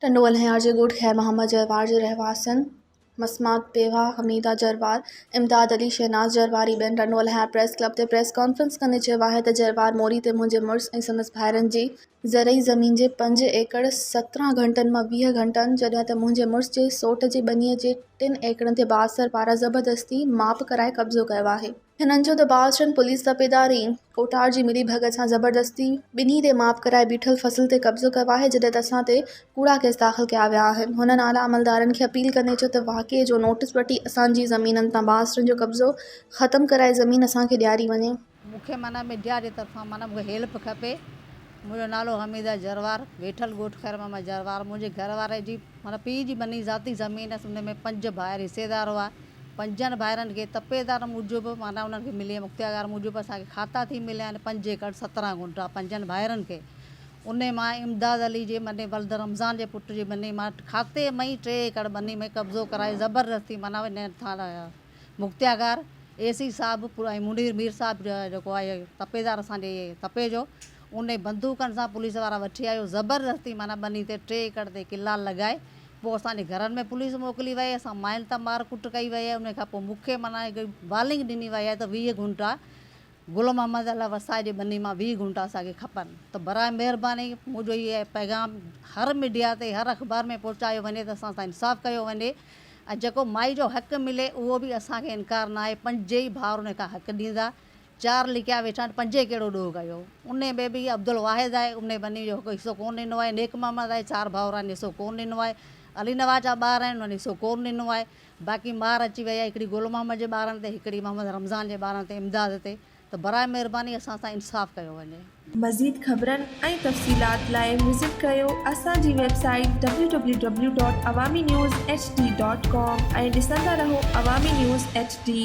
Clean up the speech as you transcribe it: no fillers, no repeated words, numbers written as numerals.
ٽنڊو الهيار جي ڳوٺ خير محمد جروار جي رهواسين مسمات بيواهه حميده جروار، امداد علي، شهناز جرواري ٻين ٽنڊو الهيار پريس ڪلب تي پريس ڪانفرنس ڪندي چيو آهي ته جروار موري تي منهنجي مڙس ۽ سندس ڀائرن جي زرعي زمين جي پنج ايڪڙ 17 گهنٽن مان 20 گهنٽن جڏهن ته منهنجي مڙس جي سوٽ جي ٻنيء جي ٽن ايڪڙن تي بااثر پاران زبردستي ماپ ڪرائي قبضو ڪيو آهي. هنن چيو ته بااثرن پوليس تپيدار ۽ ڪوٽار جي ملي ڀڳت سان زبردستي ٻنهي تي ماپ ڪرائي بيٺل فصل تي قبضو ڪيو آهي جڏهن ته اسان تي ڪوڙا ڪيس داخل ڪيا ويا آهن. هنن اعليٰ عملدارن کي اپيل ڪندي چيو ته واقعي جو نوٽيس وٺي اسان جي زمينن تان بااثرن جو قبضو ختم ڪرائي زمين اسان کي ڏياري وڃي. مون کي معنيٰ ميڊيا جي طرفان معنيٰ مون کي هيلپ کپي منهنجو نالو حميده جروار ويٺل ڳوٺ خير محمد جروار منهنجي گهر واري جي معنيٰ پيء جي ٻني ذاتي زمين هيس ان ۾ پنج ڀائر حصيدار هئا پنجن ڀائرن کي تپيدار موجب معنيٰ انهن کي ملي مختيارڪار موجب اسان کي کاتا ٿي مليا آهن پنج ايڪڙ 17 گهنٽا پنجن ڀائرن کي انهي مان امداد علي جي مني ولد رمضان جي پٽ جي ٻني مان کاتي ۾ ئي ٽي ايڪڙ ٻني ۾ قبضو ڪرائي زبردستي معنيٰ انهن ٿاڻا مختيارڪار اي سي صاحب ۽ منير مير صاحب جيڪو آهي تپيدار اسان جي تپي جو انهي بندوقن سان پوليس وارا وٺي آيو زبردستي معنيٰ ٻني تي ٽي ايڪڙ تي ڪلال لڳائي پوء اسان جي گهرن ۾ پوليس موڪلي وئي، اسان ماين تان مار ڪٽ ڪئي وئي آهي، ان کان پوء مون کي معنيٰ هڪ والنگ ڏني وئي آهي ته 20 گهنٽا گل محمد الله وسائي جي ٻني مان 20 گهنٽا اسان کي کپن ته براء مهرباني منهنجو هي پيغام هر ميڊيا تي هر اخبار ۾ پهچايو وڃي ته اسان سان انصاف ڪيو وڃي ۽ جيڪو مائي جو حق ملي اهو به اسان کي انڪار ناهي پنج ئي ڀائر ان کان حق ڏيندا چار لڪيا ويٺا آهن، پنجين ڪهڙو ڏوهه ڪيو؟ انهي ۾ به عبدالواحد آهي، انهي ٻنهي جو هڪ حصو ڪونه ڏنو آهي، نيڪ محمد آهي، چار ڀائر آهن، حصو ڪونه ڏنو آهي، علي نواز جا ٻار آهن، انهن حصو ڪونه ڏنو آهي، باقي مار اچي وئي آهي هڪڙي گل محمد جي ٻارن تي، هڪڙي محمد رمضان جي ٻارن تي، امداد تي، ته براء مهرباني اسان سان انصاف ڪيو وڃي. مزيد خبرن ۽ تفصيلات لاء وزٽ ڪريو اسان جي website www.awaminews hd.com ۽ ڏسندا رهو عوامي نيوز ايڇ ڊي.